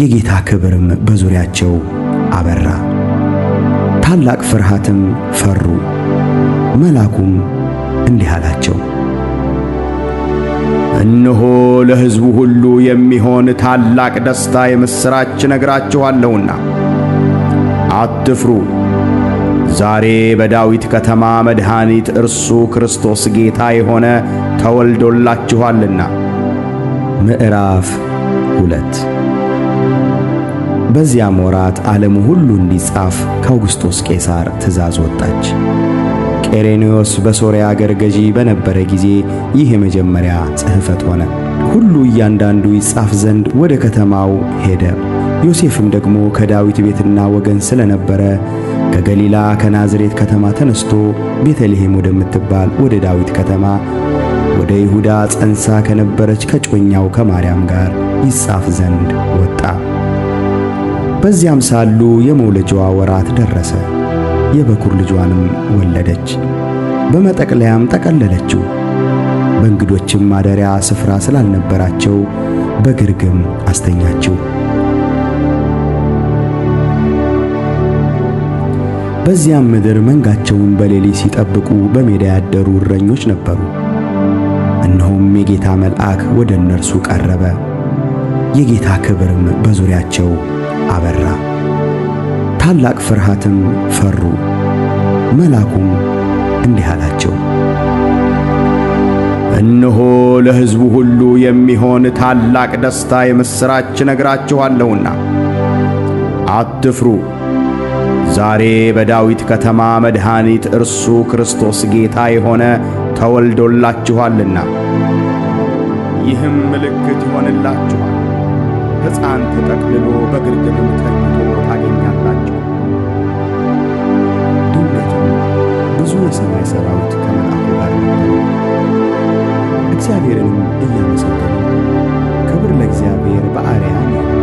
የጌታ ክብርም በዙሪያቸው አበራ። ታላቅ ፍርሃትም ፈሩ። መልአኩም እንዲህ አላቸው፣ እነሆ ለሕዝቡ ሁሉ የሚሆን ታላቅ ደስታ የምሥራች እነግራችኋለሁና አትፍሩ። ዛሬ በዳዊት ከተማ መድኃኒት እርሱ ክርስቶስ ጌታ የሆነ ተወልዶላችኋልና። ምዕራፍ 2። በዚያም ወራት ዓለሙ ሁሉ እንዲጻፍ ከአውግስጦስ ቄሳር ትእዛዝ ወጣች። ቄሬኔዎስ በሶርያ አገር ገዢ በነበረ ጊዜ ይህ የመጀመሪያ ጽሕፈት ሆነ። ሁሉ እያንዳንዱ ይጻፍ ዘንድ ወደ ከተማው ሄደ። ዮሴፍም ደግሞ ከዳዊት ቤትና ወገን ስለነበረ ከገሊላ ከናዝሬት ከተማ ተነስቶ ቤተልሔም ወደምትባል ወደ ዳዊት ከተማ ወደ ይሁዳ ጸንሳ ከነበረች ከጮኛው ከማርያም ጋር ይጻፍ ዘንድ ወጣ። በዚያም ሳሉ የመውለጃዋ ወራት ደረሰ። የበኩር ልጇንም ወለደች። በመጠቅለያም ጠቀለለችው። በእንግዶችም ማደሪያ ስፍራ ስላልነበራቸው በግርግም አስተኛችው። በዚያም ምድር መንጋቸውን በሌሊት ሲጠብቁ በሜዳ ያደሩ እረኞች ነበሩ። እነሆም የጌታ መልአክ ወደ እነርሱ ቀረበ፣ የጌታ ክብርም በዙሪያቸው አበራ። ታላቅ ፍርሃትም ፈሩ። መልአኩም እንዲህ አላቸው፣ እነሆ ለሕዝቡ ሁሉ የሚሆን ታላቅ ደስታ የምሥራች እነግራችኋለሁና አትፍሩ። ዛሬ በዳዊት ከተማ መድኃኒት እርሱ ክርስቶስ ጌታ የሆነ ተወልዶላችኋልና። ይህም ምልክት ይሆንላችኋል፣ ሕፃን ተጠቅልሎ በግርግምም ተኝቶ ታገኛላችሁ። ድንገትም ብዙ የሰማይ ሠራዊት ከመልአኩ ጋር ነበሩ፣ እግዚአብሔርንም እያመሰገኑ ክብር ለእግዚአብሔር በአርያም ይሁን፣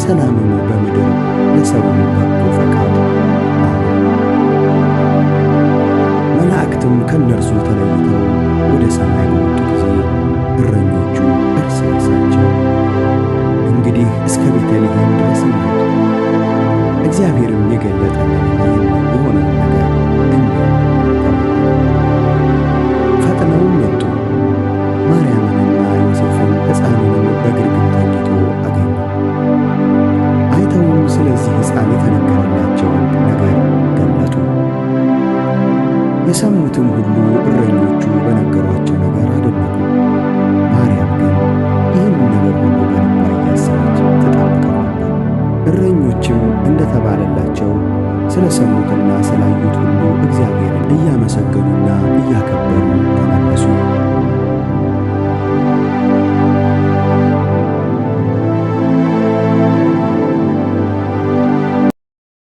ሰላምም በምድር ለሰውም በጎ ፈቃድ አሉ። መላእክትም ከእነርሱ ተለይተው ወደ ሰማይ በወጡ ጊዜ እረኞቹ እርስ በርሳቸው እንግዲህ እስከ ቤተልሔም ድረስ እንሂድ፣ እግዚአብሔርም የገለጠልንን ይህን የሆነውን ነገር እንይ ተባባሉ። ፈጥነውም መጡ፣ ማርያምንና ዮሴፍን ሕፃኑንም በግርግም ተኝቶ አገኙ። አይተውም ስለዚህ ሕፃን የተነገረላቸውን ነገር ገለጡ። የሰሙትም ሁሉ እረኞቹ በነገሯቸው ነገር አደነቁ። ማርያም ግን ይህን ነገር ሁሉ በልቧ እያሰበች ትጠብቀው ነበር። እረኞችም እንደተባለላቸው ስለ ሰሙትና ስላዩት ሁሉ እግዚአብሔርን እያመሰገኑና እያከበሩ